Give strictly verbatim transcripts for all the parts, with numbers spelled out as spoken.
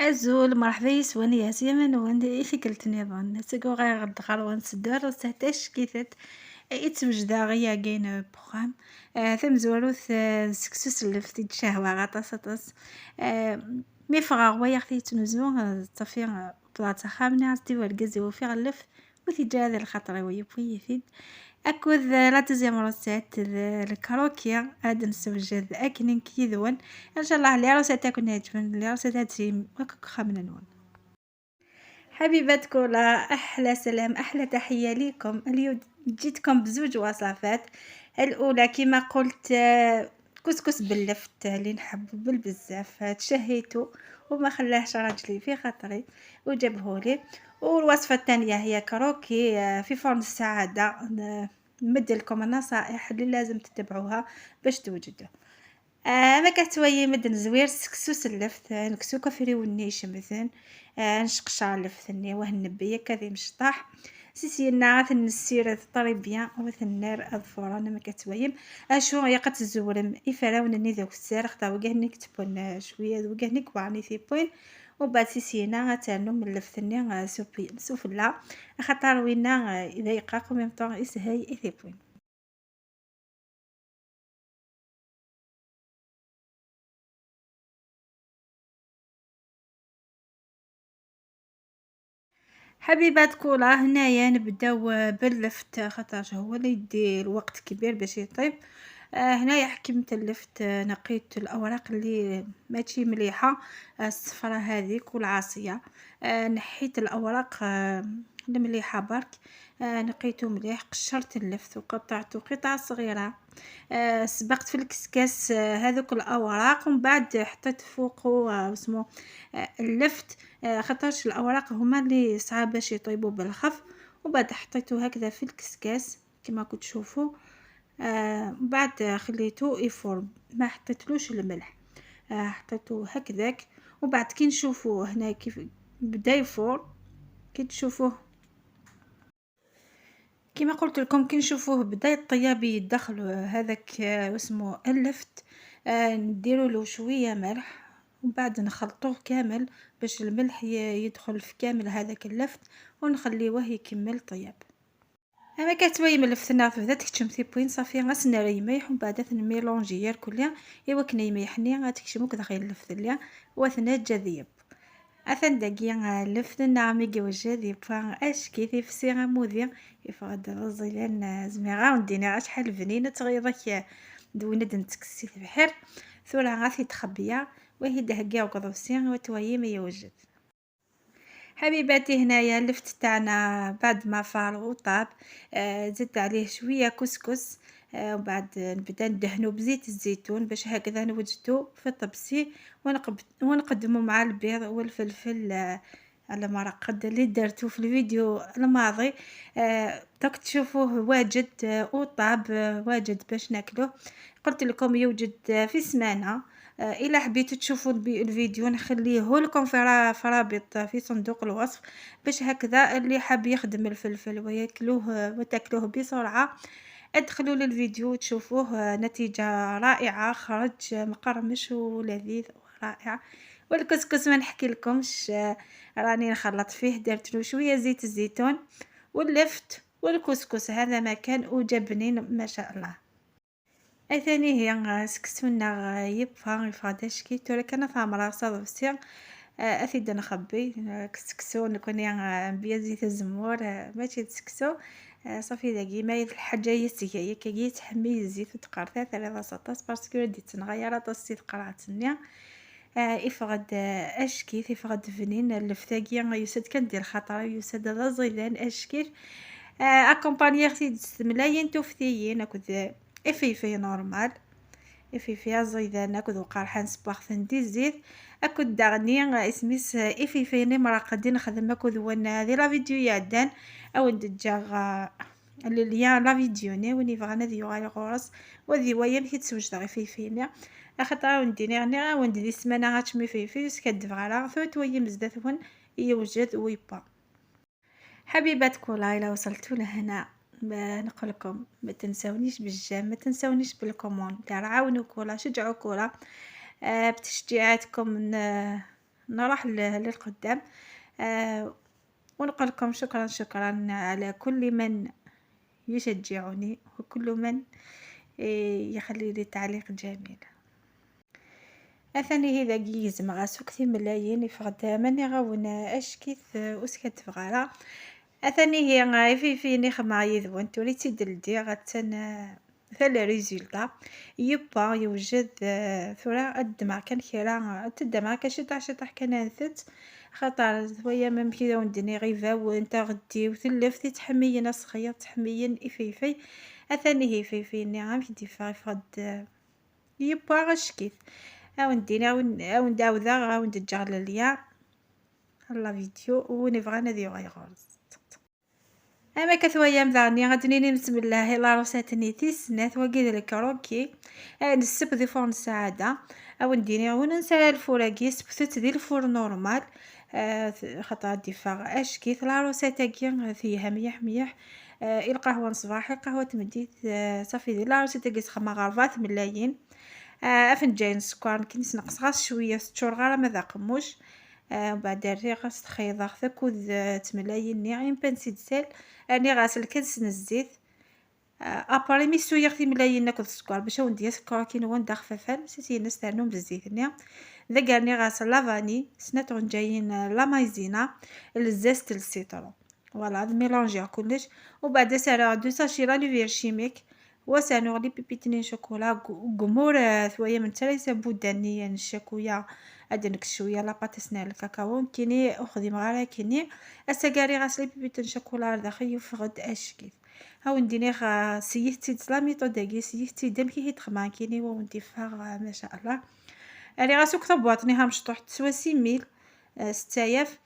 Azul, merḥba yis-wen, yas yama-nwen i tikkelt nniḍen. Seg uɣaɣ-d ɣer-wen s ddar, s tackit-tt i ttwejdeɣ i yagin n uxxam. Ah, tamezwarut, ah, d seksu s lleft i d-cehwaɣ aṭas, aṭas. Ah, mi ffɣeɣ wayeɣ-t yettnuzu, ah, ttafeɣ, ah, wwḍeɣ s axxam, nniɣ-as-d i wergaz-iw ufiɣ lleft, ur t-yeǧǧa ara di lxaṭer-iw, yewwi-yi-t-id. Akked, eh, la deuxième recette, d lkaruki, ad nessewjed akken nekk yid-wen. Inchallah, les recettes ad ken-ɛeǧben, les recettes ad tt-im akk deg uxxam-nwen. حبيبات كولا، أحلى سلام، أحلى تحية ليكم. اليوم جيتكم بزوج وصفات. الأولى كما قلت، آه، كسكس باللفت اللي نحبو بالبزاف، آه، تشهيتو وما خلاهش راجلي في خاطري وجابهولي. والوصفة الثانية هي كروكي، آه، في فرن السعادة. ن-، نمد لكم النصائح اللي لازم تتبعوها باش توجدوه. آه، ما كتويم د نزوير سكسو سلفت، آه، نكسو كفري وني شمثن، آه، نشقشر لفتني وهنبي كذي مشطح. سيسينا غتنسير طري بيان وثنار الفرن ما كتويم. اشو هي قتزورم يفراون ني ذوك السار خطا وقهني كتبون، آه، شوية وقهني كواني ثيبوين. وبعد سيسينا غترنو من لفتني، آه، سوبي-، سفلى. خاطر وينا، آه، إذا يقاق وميم طون يسهي يثيبوين. حبيبات كولا، هنايا نبداو باللفت خاطرش هو اللي يدي الوقت كبير باش يطيب. آه، هنايا حكمت اللفت، آه، نقيت الأوراق اللي ماشي مليحة، آه، الصفرة هذيك والعاصية. آه، نحيت الأوراق، آه، المليحة برك. آه، نقيتو مليح، قشرت اللفت وقطعتو قطع صغيرة. آه، سبقت في الكسكاس، آه، هذوك الأوراق، ومن بعد حطيت فوقو، آه، واسمو، آه، اللفت، آه، خاطرش الأوراق هما اللي صعاب باش يطيبو بالخف. ومن بعد حطيتو هكذا في الكسكاس كما كتشوفو. آه، من بعد خليتو يفور، ما حطيتلوش الملح. آه، حطيتو هكذاك. ومن بعد كي نشوفو هنا كيف بدا يفور، كي تشوفوه كيما قلت لكم، كي نشوفوه بدا يطيب يدخل هذاك، آه، اسمه اللفت، آه، نديرو له شوية ملح، ومن بعد نخلطوه كامل باش الملح ي-، يدخل في كامل هذاك اللفت، ونخليوه يكمل طياب. اما كتويم اللفتنا تبدا تكتشم ثيبوين، صافي غنسنى ريميح ومن بعد نميلونجي يا الكل. ايوا كنا يميحني غتكتشمو كذا غير اللفت اللي وثنا جا ذيب. أثن داكي، آه، لفت النعمي يوجد يبقى أشكي في فسي غمودي. يفغد الرزيلان، آه، زميغة ونديني غا شحال بنينة تغيضك، آه، دوينة دنتكسي في بحر. ثورة غاثي تخبية، وهي دهقي وقضوسي وتويي ما يوجد. حبيباتي، هنايا اللفت تاعنا بعد ما فار وطاب، آه، زدت عليه شوية كسكس، آه، وبعد نبدا ندهنو بزيت الزيتون باش هكذا نوجدو في الطبسي، ونقب-، ونقدمو مع البيض والفلفل، آه، المرقد اللي درتو في الفيديو الماضي. آه، دوك تشوفوه واجد، آه، وطاب، آه، واجد باش ناكلوه. قلت لكم يوجد، آه، في سمانة. آه، إلا حبيتو تشوفو البي-، الفيديو نخليه لكم في را-، في رابط في صندوق الوصف، باش هكذا اللي حاب يخدم الفلفل وياكلوه، آه، وتاكلوه بسرعة، ادخلوا للفيديو وتشوفوه، آه، نتيجة رائعة، خرج مقرمش ولذيذ ورائع. والكسكس ما نحكي لكمش، آه، راني نخلط فيه، درت له شوية زيت الزيتون واللفت والكسكس، هذا ما كان وجا بنين ما شاء الله. اثاني هي سكسونا يبقى يفادش كي تورا كان فامرا صافي. آه، أفيد نخبي، آه، كسكسو نكون يا، آه، بيا زيت الزمور، آه، ماشي تسكسو. آه، صافي داكي ما الحاجة هي السكاية كي تحمي الزيت وتقرطي ثلاثة سطاس باسكو ديت نغير طاسي تقرعتني. آه، إفغد، آه، أشكيث، إفغد فنين، اللفتاقي يسد كان دير خاطر يسد هذا زيدان أشكيث. آه، أكومبانيغ تيد ست ملايين توفتيين أكد إفيفي نورمال. إفيفي زيدان أكد وقرحان سباغتن دي زيت. أكد داغني اسميس إفيفي ني مراقدين خدم أكد ونا هذه لا فيديو يعدان. أو ندجاغ، آه، اللي ليا لا فيديو ني وين يبغى نادي يغالي غورس. وذي ويا مكي تسوج داغي إفيفي ني. أخطر أو نديني غني أو ندي سمانة غاتشمي إفيفي يسكد بغالا. ثوت ويا مزدات ون يوجد ويبا. حبيبات كولا، إلا وصلتوا لهنا، ما نقول لكم ما تنسونيش بالجيم، ما تنسونيش بالكومون، عاونوا كولا، شجعوا كولا. آه، بتشجيعاتكم ن-، نروح ل-، للقدام. آه، ونقول لكم شكرًا، شكرًا على كل من يشجعني وكل من، آه، يخلي لي تعليق جميل. أثاني هي ذاك يزمغ سوك ثملاين يفغد ماني غاون أشكيث أسكت فغارة. أثاني هي غايفي فيني خما يذون توري تيدلدي غتن. فالريزولتا يبا يوجد، آه، ثورة الدماغ كان خيرا، آه، تدماغ كان شطح شطح كان نثت. خاطر ثويا ممكن لو ندني غيفا وانت غدي وثلف تحميين أصخيا تحميين إفيفي. أثاني هي فيفي نعم كي ديفا فغد، آه، يبا غشكيت. أو نديني، أو ن-، أو نداودا، أو ندجغ لليا. لا فيديو ونبغى نادي غير غرز. اما كثويا مداني غدنيني بسم الله لا روساتني تيسنات وقيد الكروكي. آه، نسب دي فور نساعدة. او نديني وننسى الفوراقي سبتت دي الفور نورمال. آه، ث-، خاطر دي فاغ اشكيت لا روساتاكي فيها ميح ميح. آه، القهوة صباح القهوة تمديت. آه، صافي دي لا روساتاكي سخما غرفات ملايين. آه، افنجان السكر كي نسنقص غاس شوية ستشور غرام هذا قموش. آه، وبعد الريق غاس تخيض غاس تاكد، آه، تملايين ني غير بان سيد سال. راني غاس الكاس نزيت. آه، اباري مي سويغ تملايين ناكد السكر باش وندي سكر كي نوان دا خفافان سيتي نستعنو بزيت ني. ذا قالني غاس لافاني سنات غنجايين، آه، لا مايزينا الزيست السيترون. فوالا هاد ميلونجي كلش. وبعد سعر دو ساشي لا لوفير شيميك. وسانوغ لي بيبيتني شوكولا قمور، آه، ثويا من تريسة بودانية نشاكويا. ادنك شوية لا باتيسني الكاكاو كيني اخذي مغارة كيني. اساقاري غاس لي بيبيتن شوكولا داخل يفغد اشكيف. هاو نديني غا سيهتي لا ميثود داكي سيهتي دم كي هيت خمان كيني وندي فيها ما شاء الله. الي غاسوك ثبوطني ها مشطوح تسوى سي ميل، آه، ستايف.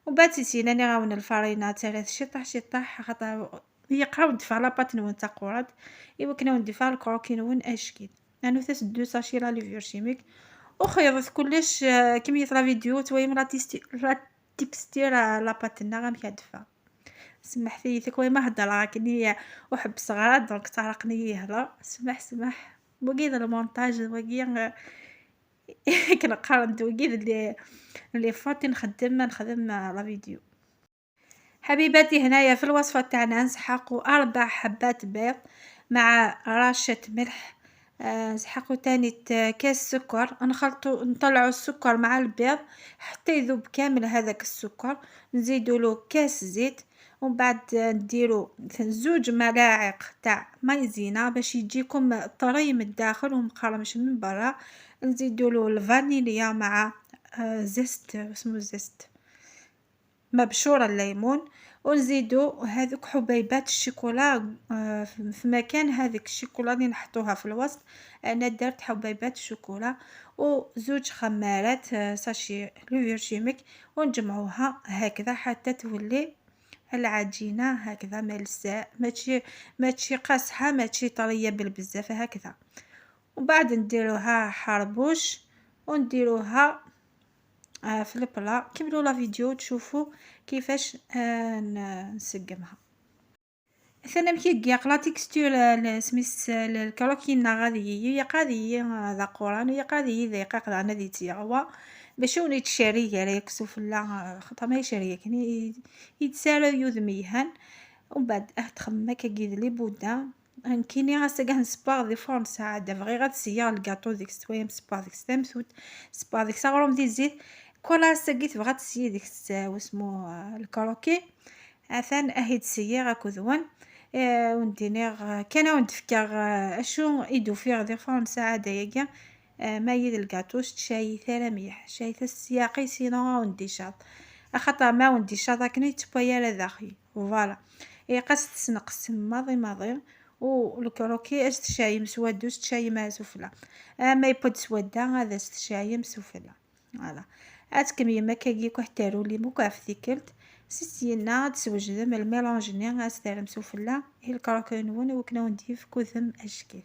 وبعد تيسينا ني غاون الفارينة ثلاث شطح شطح خاطر يقراو دفع لاباط نون تاقورات. ايوا كنا ندفع الكروكي نون اشكيد. انو ثاس دو ساشي لا ليفير شيميك. وخيضت كلش، آه، كمية لا فيديو تويم لا تيستي-، لا تكستير، آه، لاباط لنا غا مكادفة. سمح في ثكوي ما هضر راكني وحب صغار دونك تعرقني يهضر. سمح، سمح. وقيد المونتاج وقيد كنقارن وقيد لي، لي فوتي نخدم، نخدم لا فيديو. حبيباتي، هنايا في الوصفة تاعنا نسحقوا أربع حبات بيض مع رشة ملح. آه، نسحقوا تاني ت-، كاس سكر، نخلطوا، نطلعوا السكر مع البيض حتى يذوب كامل هذاك السكر. نزيدوا له كاس زيت، ومن بعد نديروا زوج ملاعق تاع مايزينا باش يجيكم طري من الداخل ومقرمش من برا. نزيدوا له الفانيليا مع، آه، زيست، اسمه زيست، مبشور الليمون، ونزيدو هذوك حبيبات الشيكولا، آه، في في مكان هذيك الشيكولا اللي نحطوها في الوسط. انا درت حبيبات الشيكولا وزوج خمارات، آه، ساشي لوفير شيميك، ونجمعوها هكذا حتى تولي العجينة هكذا ملساء، ماشي، ماشي قاصحة، ماشي طرية بالبزاف، هكذا. ومن بعد نديروها حربوش ونديروها، آه، في البلا. كملوا لا فيديو تشوفوا كيفاش، آه، ن-، نسقمها. ثنا مكي قياق لا تكستور، آه، ل-، سميس، آه، ل-، الكروكي نا غادي يي، يا قادي يي، آه، ذا قران، يا قادي يي ذا يقاق ذا نادي تيغوا. باش وني تشاري يا ريك سفلا، آه، خطا ما يشاري كني يتسارى يوذ ميهان. ومن بعد اه تخمك كي لي بودا. نكيني غاسا كاع نسباغ دي فور نساعد، بغي غا تسيا الكاطو ديك ستويا مسباغ ديك ستام سوت، سباغ ديك ساغروم دي زيت. كل غاسا كي تبغى تسيي ديك الس-، واسمو، آه، الكروكي. اثان اهي تسيي غاكو ذوان. آه، ونديني غ-، كان وندفكا غ-، اشو يدو فيه دي فور نساعد ياكا. آه، ما يد الكاطو شاي ثلاثمية، شاي ثلاث سياقي سينو وندي شاط. اخطر ما وندي شاط كني تبايا لا داخل. فوالا. إي قاس تسنقس ماضي ماضي. والكروكي اش تشايم سوادو، اش تشايم سفلى. اما يبود سوادة هذا اش تشايم سفلى. فوالا. اتكم يما كاكي كحتارو لي مكعف ثيكلت. سيسينا تسوجدم الميلانج ني غاستارم سفلى. هي الكروكي نون وكنا ونضيف كوثم اشكال.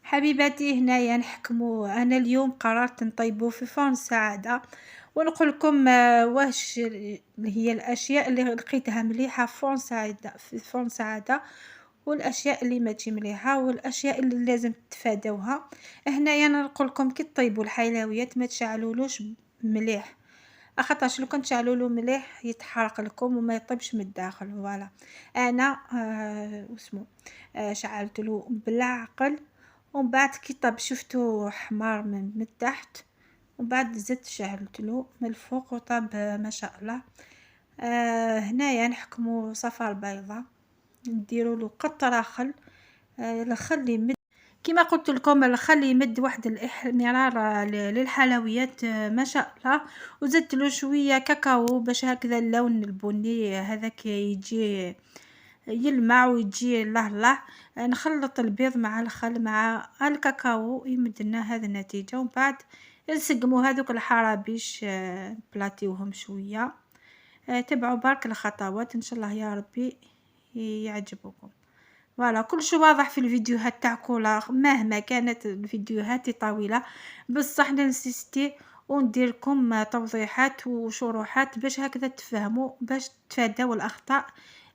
حبيباتي، هنايا نحكمو. أنا اليوم قررت نطيبو في فرن سعادة، ونقول لكم، آه، واش ال-، هي الأشياء اللي لقيتها مليحة في فرن سعادة، في فرن سعادة، والأشياء اللي ماشي مليحة، والأشياء اللي لازم تتفاداوها. هنايا أنا نقول لكم كي تطيبوا الحلويات ما تشعلولوش مليح، اخاطرش لو كان تشعلولو مليح يتحرق لكم وما يطيبش من الداخل. Voilà، انا آه واسمو آه شعلتلو بالعقل، ومن بعد كي طاب شفتو حمار من، من تحت، ومن بعد زدت شعلتلو من الفوق وطاب آه ما شاء الله. آه هنايا نحكمو صفار بيضة، نديرولو قطرة خل، آه الخل يمد، كيما قلت لكم الخل يمد واحد الإح-، مرارة ل-، للحلويات، آه، ما شاء الله. وزدتلو شوية كاكاو باش هكذا اللون البني هذاك يجي يلمع ويجي الله الله. نخلط البيض مع الخل مع الكاكاو يمدلنا هذه النتيجة، ومن بعد نسقمو هذوك الحرابيش، آه، نبلاطيوهم شوية. آه، تبعو برك الخطوات، إن شاء الله يا ربي يعجبكم. Voilà، كلش واضح في الفيديوهات تاع كولار، مهما كانت الفيديوهات طويلة، بصح ننسيستي ونديرلكم توضيحات وشروحات باش هكذا تفهمو، باش تتفاداو الأخطاء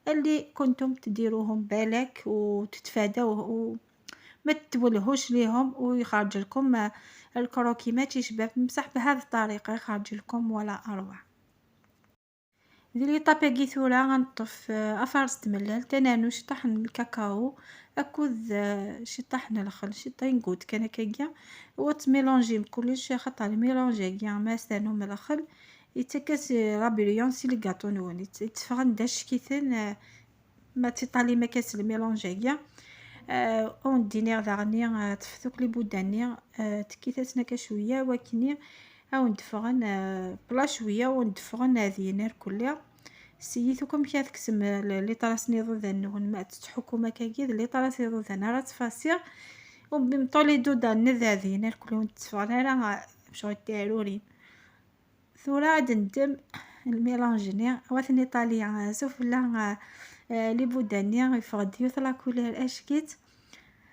اللي كنتم تديروهم بالك وتتفاداو وما تتولهوش ليهم ويخرجلكم الكروكي ماشي شباب، بصح بهذه الطريقة يخرجلكم ولا أروع. دي ليطاباكي ثورا غنطف، آه، افرز تملال تنانو شطح الكاكاو اكد، آه، شطح الخل شطين قوت كان هكاكيا، وتميلونجي بكلش خاطر الميلونج هكيا ما استانو من الخل يتكس رابيليون سي لي قاطو نون يت-، يتفغن داش كيثن، آه، ما تيطالي ما كاس الميلونج هكيا. آه، ونديني داغني، آه، تفثوك لي بوداني، آه، تكيثاتنا كشوية وكني. او ندفغن، آه، بلا شوية وندفغن هذه نار كلها. سيتو كم كي تكسم ل-، لي طراسني ضدن ون ما تتحكم هكاكيا لي طراسني ضدن راه تفاسير. وبمطولي دودان نذاذي نار كلها ونتفغن راه مشغل تارورين. ثورة عاد ندم الميلانج ني وثني طاليا سفلى، آه، آه، لي بوداني يفغد يوث لا كولير اشكيت.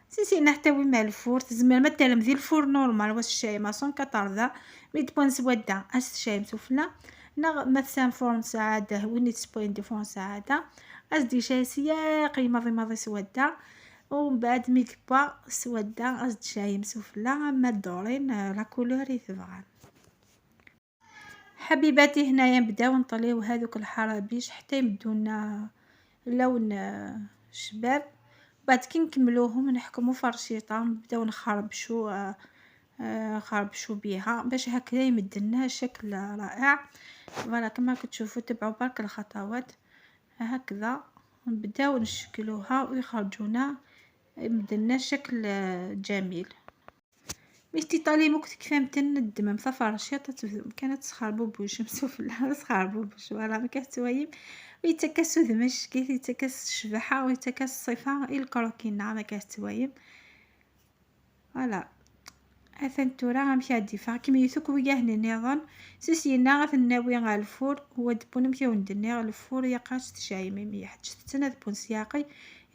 سي سي نحتوي مع الفور، تزمر ما تلم ذي الفور نورمال واش الشاي ما صون كترضى. مي تبون سودا اس الشاي مسفلى. نغ مثلا فورن سعادة وين تسبوين دي فورن سعادة. اس دي شاي سياقي ماضي ماضي سودا. ومن بعد مي تبوا سودا اس دي شاي مسفلى ما الدورين، آه، لا كولور يتبغى. حبيباتي، هنايا نبداو نطليو هذوك الحرابيش حتى يمدونا لون، آه، شباب. بعد كي نكملوهم نحكمو فرشيطة، نبداو نخربشو، آه، آه، نخربشو بيها باش هكذا يمدلنا شكل رائع. Voilà، كما كتشوفو تبعو برك الخطوات هكذا، نبداو نشكلوها ويخرجونا يمدلنا شكل، آه، جميل. مي تيطالي ممكن تكفى متن الدمم صفار الشيطة تبدو كانت تسخر بوبوش مسوفلة تسخر بوبوش ولا ما كانت توايم. ويتكس ذمش كيف يتكس الشبحة ويتكس الصفة الكروكينا ما كانت توايم. Voilà. اثن تورا غمشي هادي فا كيما يثوك وياه نيضن. سيسينا غتناوي غا الفور هو دبونا مشاو ندني غا الفور يا قاش تشايمي مي حتى تنا دبون سياقي.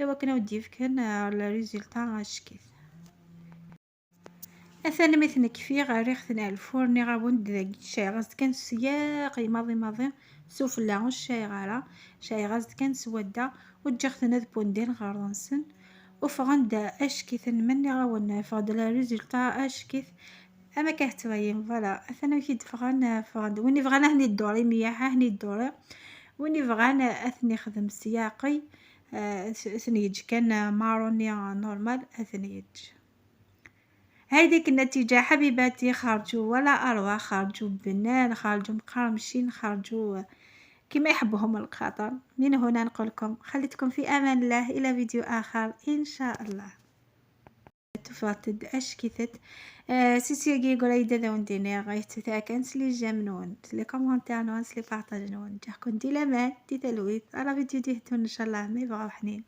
ايوا كنا ودي فكن، آه، لا ريزولتا غا شكيت. اثان مي تنكفي غا ريخ ثنا الفور ني غا وند داكي شاي غاز كان سياقي ماضي ماضي. سفلى الشاي غارة شاي غاز كان سودا. وجخ ثنا دبون دين غا رانسن. وفغن دا اشكي ثن مني غا ون فغد لا ريزولتا اشكي. اما كهتوايم voilà اثنا كي دفغن فغد وين يبغانا هني الدوري مياحة هني الدوري. وين يبغانا اثني خدم سياقي. آه، اثني يج كان ماروني نورمال اثني يج. هايديك النتيجة حبيباتي، خرجوا ولا أروع، خرجوا بنان، خرجوا مقرمشين، خرجوا كيما يحبهم الخاطر. من هنا نقولكم خليتكم في أمان الله إلى فيديو آخر إن شاء الله. تفاتد أش كثت. آه، سيسي يقول إذا ذا ونديني غايت تاكنس لي جام نون، لي كومنتير نون، لي بارطاج نون. جاكم دي لمان، دي تلويث، على فيديو دي هتون إن شاء الله، ما يبغاو حنين.